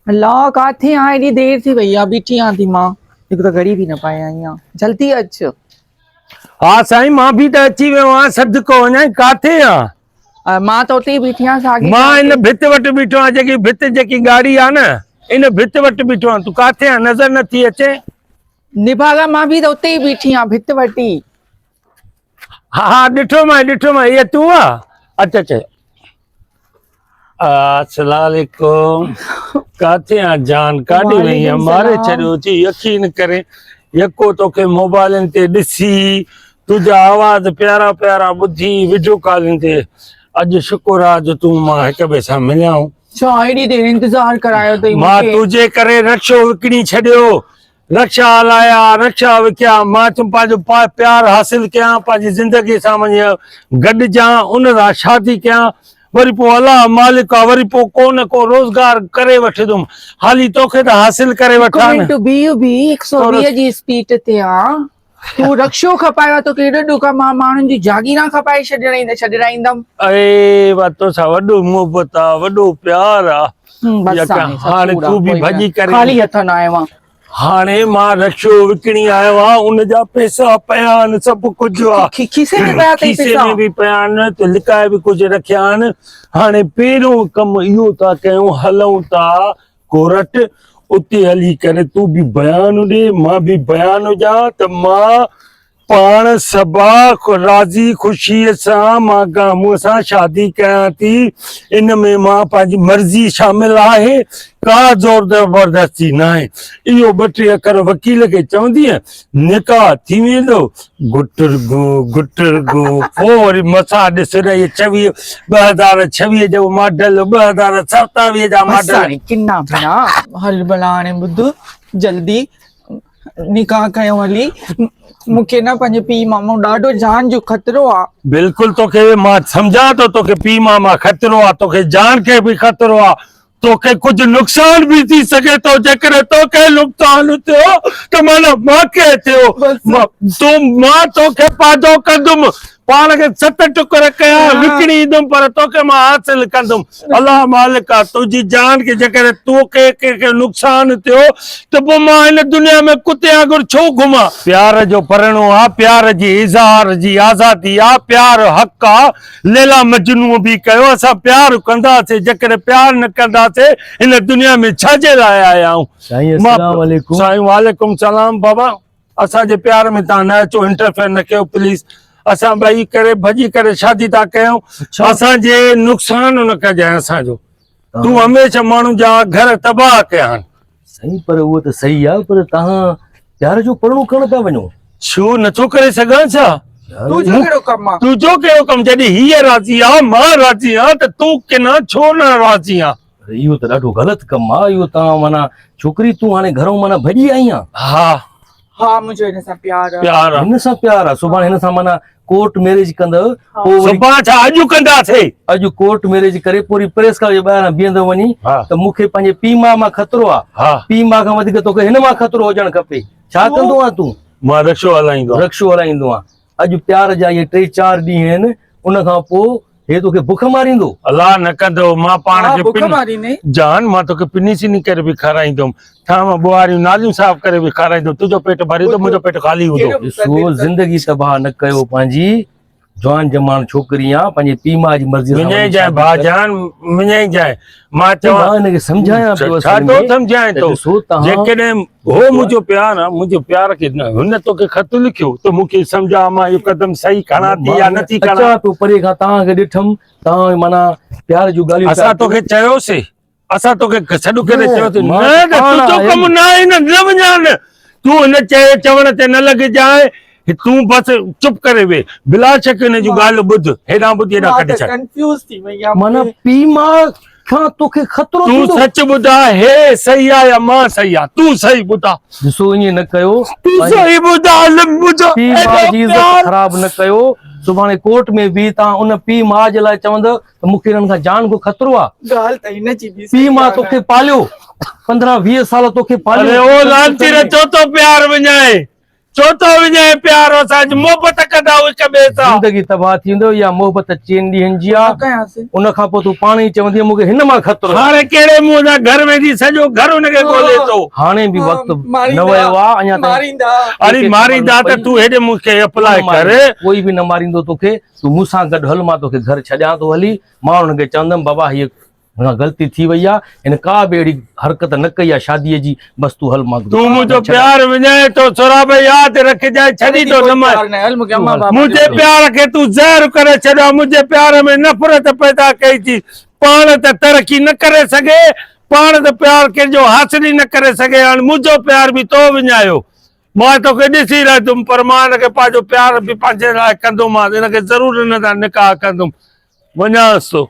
الله ڪاٿي آن ايڏي دير ٿي وئي آ بيٺي آن ٿي مان هڪ ته گهڙي به نه پائي آئي آن جلدي اچ. ها سائين مان به ته اچي ويو آهيان صدقو وڃان ڪاٿي آن. مان ته اتي ئي بيٺي آهيان ساڳي مان ان ڀت وٽ بيٺو آهيان جيڪي ڀت جيڪي ڳاڙهي آ نه ان ڀت وٽ بيٺو آهيان تون ڪاٿي آن نظر نه ٿي اچين. نڀاڳا مان به ته اتي ئي بيٺي آهيان ڀت وٽ ئي. ها ها ڏٺو مان ڏٺو مان اها تون آ اچ اچ السلام عليڪم ڪاٿي آ جان ڪاڏي وئي آ ماري ڇڏيو ٿي يقين ڪري يڪو توکي موبائلن تي ڏسي تنهنجا آواز پيارا پيارا ٻڌي وڊيو ڪالن تي اڄ شڪر آ جو تون مان هڪ ٻئي سان مليا آهيون ڇا ايڏي دير انتظار ڪرايو اٿئي مان تنهنجي ڪري رڪشو وڪڻي ڇڏيو رڪشا هلايا، رڪشا وڪيا، مان چيم پنهنجو پيار حاصل ڪيان، پنهنجي زندگي سان وڃي گڏجان، ان سان شادي ڪيان، وري پوء الله مالڪ آ، وري پوء ڪو نه ڪو روزگار ڪري وٺندم، حالي توکي ته حاصل ڪري هڪ وٺان. منٽ بيهه بيهه، هڪ سو ويهه جي اسپيڊ تي آن، تون رڪشو کپايو آ، توکي ايڏو ڏک آ، مان ماڻهن جون جاگيران کپائي ڇڏرائيندم. اي وا توسان وڏو محبت آ، وڏو پيار آ. بس هاڻي تون به ڀڄي ڪري خالي هٿ نه آيو آهيان. هاڻي مان رڪشو وڪڻي آيو آهيان ان جا پئسا پيا آهن سڀ ڪجهه آ کيسي ۾ پيا اٿئي کيسي ۾ به پيا آهن ته لڪائي به ڪجهه رکيا آهن هاڻي پهريون ڪم اهو ٿا ڪيون هلون ٿا ڪورٽ اتي هلي ڪري تون به بيان ڏي مان به بيان ڏيان ته مان پاڻ صبا راضي خوشيء سان مان گامونء سان شادي ڪيان ٿي، ان ۾ مان پنهنجي مرضي شامل آهي، ڪا زور زبردستي ناهي. اهو ٻه ٽي اکر وڪيل کي چوندينء، نڪاح ٿي ويندو. گٽر گو، گٽر گو، پوء وري مسان ڏس نه اهي ڇويهه، 2026 جو ماڊل، 2027 جا بس ماڊل. هاڻي ڪنا پيا. هل ڀلا هاڻي ٻڌ جلدي. نڪاح ڪيو هلي مونکي نه پنهنجي پيء ماء مان ڏاڍو جان جو خطرو آ. بلڪل توکي مان سمجهان ٿو توکي پيء ماء مان خطرو آ توکي جان کي به خطرو آ توکي ڪجهه نقصان به ٿي سگهي ٿو جيڪڏهن توکي نقصان ٿيو ته معنيٰ مانکي ٿيو تون مان توکي پنهنجو ڪندم پاڻ کي ست ٽڪر ڪيان وڪڻي ايندم پر توکي مان حاصل ڪندم الله مالڪ آ تنهنجي جان کي جيڪڏهن توکي ڪنهن کي نقصان ٿيو ته پوء مان هن دنيا ۾ ڪتي وانگر ڇو گهمان. پيار جو پرڻو آ، پيار جي اظهار جي آزادي آ، پيار حق آ، ليليٰ مجنونء به ڪيو، اسان پيار ڪنداسين، جيڪڏهن پيار نه ڪنداسين هن دنيا ۾ ڇا جي لاء آيا آهيون. سائين اسلام عليڪم. سائين وعليڪم سلام بابا. اسان جي پيار ۾ تان نه اچو انٽرفيئر نه ڪيو پليز اسان ٻئي ڪري ڀڄي ڪري شادي ٿا ڪيون اسان جي نقصان نه ڪجانء اسان جو تون هميشه ماڻهن جا گهر تباهه ڪيا آهن. سائين پر اهو ته صحيح آهي پر تهان پيار جو پرڻو ڪرڻ پيا وڃو. ڇو نٿو ڪري سگهان ڇا؟ تنهنجو ڪهڙو ڪم آ؟ تنهنجو ڪهڙو ڪم جڏهن هيء راضي آ مان راضي آ ته تون ڪنا ڇو نه راضي آ؟ پر اهو ته ڏاڍو غلط ڪم آ اهو توهان معنيٰ ڇوڪري تون هاڻي گهرئون معنيٰ ڀڄي آئي آن. ها. ها منهنجو هن سان پيار آ. پيار آ. هن سان پيار آ سڀاڻي هن سان معنيٰ ڪورٽ ميريج ڪندء پوء وري. سڀاڻ ڇا اڄ ڪنداسي. اڄ ڪورٽ ميريج ڪري پوء وري پريس ڪلب جي ٻاهران بيهندو وڃي ته مون کي پنهنجي پيء ماء مان خطرو آ. پيء ماء کان وڌيڪ توکي هن مان خطرو هجڻ کپي. ڇا ڪندو آن تون؟ مان رڪشو هلائيندو آن. رڪشو هلائيندو آن. اڄ پيار جا اهي ٽي چار ڏينهن آهن ان کان پوء هي توکي بک ماريندو. الله نه ڪندو مان پاڻ ها کي بک ماريندين. جان مان توکي پني سني ڪري به کارائيندم ٿانو ٻوهاريون ناليون صاف ڪري به کارائيندم تنهنجو پيٽ ڀريندو منهنجو پيٽ خالي هوندو. ڏسو زندگي تباهه نه ڪيو پنهنجي جوان جماڻ ڇوڪري آن پنهنجي پيء ماء جي مرضي سان وڃائي جانء ڀاء جان وڃائي جانء مان چوان مان هن کي سمجهايان پيو ڇا ٿو سمجهائين ٿو جيڪڏهن هو منهنجو پيار آ منهنجي پيار کي نه هن توکي خط لکيو ته مون کي سمجهاء مان اهو قدم صحيح کڻان ٿي يا نه ٿي کڻان. اچان پيو پري کان توهان کي ڏٺم توهان معنيٰ پيار جون ڳالهيون اسان توکي چيوسي اسان توکي سڏ ڪري چيوسي نه نه تنهنجو ڪم نه آهي نه نه وڃان تون هن چئي چوڻ تي نه لڳجانء تون بس چپ ڪري ويهه بلا شڪ هن جون ڳالهيون ٻڌ هيڏانهن ٻڌ هيڏانهن ڪڍي ڇڏ. ڪنفيوز ٿي وئي آهيان معنيٰ پيء ماء کان توکي خطرو تون ٿيندو. سچ ٻڌاء هي صحيح آ يا مان صحيح آ تون صحيح ٻڌاء. ڏسو ائين نه ڪيو. تون صحيح ٻڌاء نه منهنجو پيء ماء جي عزت خراب نه ڪيو سڀاڻي ڪورٽ ۾ بيهي تان ان پيء ماء جي لاء چوندء ته مون کي انهن کان جان کان خطرو آ. ڳالهه ته هن جي به پيء ماء توکي پاليو 15 20 سال توکي پاليو. اري او لعنتي رچو ٿو پيار وڃائي. ڇو ٿو وڃائين پيار اسان جي محبت ڪندا هڪ ٻئي سان. زندگي تباهه ٿي ويندو اها محبت چئن ڏينهن جي آ ان کان پوء تون پاڻ ئي چوندينء مون کي هن مان خطرو آ. هاڻي ڪهڙي منهن سان گهر ويندي سڄو گهر ان کي ڳولي ٿو. هاڻي به وقت نه ويو آ اڃا تائين. اڙي ماريندا ته تون هيڏي مون کي اپلاء ڪر. ڪوئي به نه ماريندو توکي تون مون سان گڏ هل مان توکي گهر ڇڏيان ٿو هلي مان انهن کي چوندم بابا هيء هن کان غلطي ٿي وئي آ هن ڪا به اهڙي حرڪت نه ڪئي آ شاديء جي بس تون هل مان تون منهنجو پيار وڃائين ٿو سهراب ياد رکجانء ڇڏيندو نه مانء منهنجي پيار کي تون زهر ڪري ڇڏيو آ منهنجي پيار ۾ نفرت پيدا ڪئي ٿي پاڻ ته ترقي نه ڪري سگهي پاڻ ته پيار ڪنهن جو حاصل ئي نه ڪري سگهي هاڻ منهنجو پيار به تو وڃايو مان توکي ڏسي رهندم پر مان هن کي پنهنجو پيار به پنهنجي لاء ڪندومانس هن کي ضرور هن سان نڪاح ڪندم وڃانس ٿو.